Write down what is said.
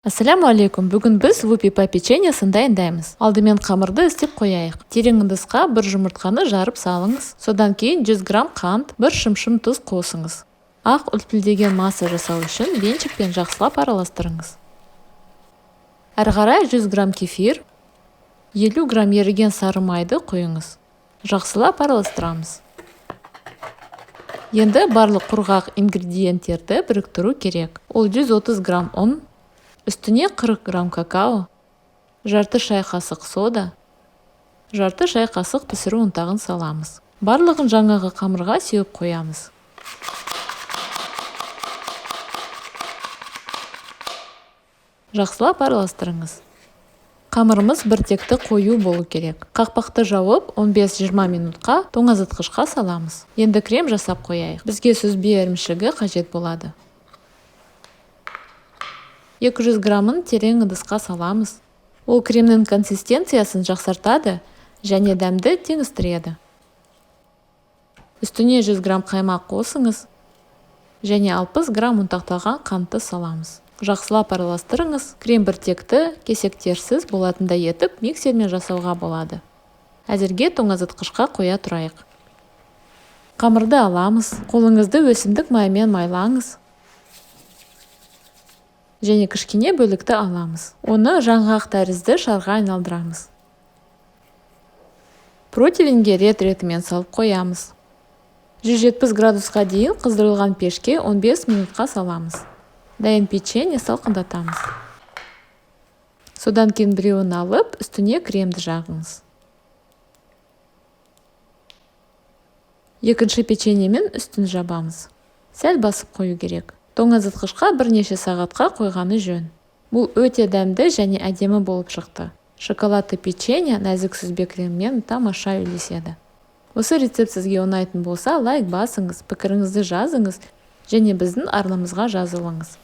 Ассаляму алейкум. Бүгін біз вупипа печеньесін дайындаймыз. Алдымен қамырды істеп қояйық. Терең ыдысқа бір жұмыртқаны жарып салыңыз. Содан кейін 100 грамм қант, бір шымшым тұз қосыңыз. Ақ үлпілдеген масса жасау үшін венчикпен жақсылап араластырыңыз. Әрі қарай 100 грамм кефир, 50 грамм еріген сары майды құйыңыз. Жақсылап араластырамыз. Енді барлық құрғақ ингредиенттерді біріктіру керек. Ол 130 грамм ұн, үстіне 40 грамм какао, жарты шай қасық сода, жарты шай қасық пісіру ұнтағын саламыз. Барлығын жаңағы қамырға сеуіп қоямыз. Жақсылап араластырыңыз. Қамырымыз біртекті қою болу керек. Қақпақты жауып, 15-20 минутқа тоңазытқышқа саламыз. Енді крем жасап қояйық. Бізге сүзбе ірімшігі қажет болады. 200 граммын терең ыдысқа саламыз. Ол кремнің консистенциясын жақсартады және дәмді теңестіреді. Үстіне 100 грамм қаймақ қосыңыз және 60 грамм ұнтақталған қантты саламыз. Жақсылап араластырыңыз. Крем біртекті, кесектерсіз болатындай етіп миксермен жасауға болады. Әзірге тоңазытқышқа қоя тұрайық. Қамырды аламыз. Қолыңызды өсімдік майымен майлаңыз. Және кішкене бөлікті аламыз. Оны жаңғақ тәрізді шарға айналдырамыз. Противеньге рет-ретімен салып қоямыз. 170 градусқа дейін қыздырылған пешке 15 минутқа саламыз. Дайын печенье салқындатамыз. Содан кейін біреуін алып, үстіне кремді жағыңыз. Екінші печеньемен үстін жабамыз. Сәл басып қою керек. Тоңазытқышқа бірнеше сағатқа қойғаны жөн. Бұл өте дәмді және әдемі болып шықты. Шоколадты печенье нәзік сүзбе креммен тамаша үйлеседі. Осы рецепт сізге ұнайтын болса, лайк басыңыз, пікіріңізді жазыңыз және біздің арнамызға жазылыңыз.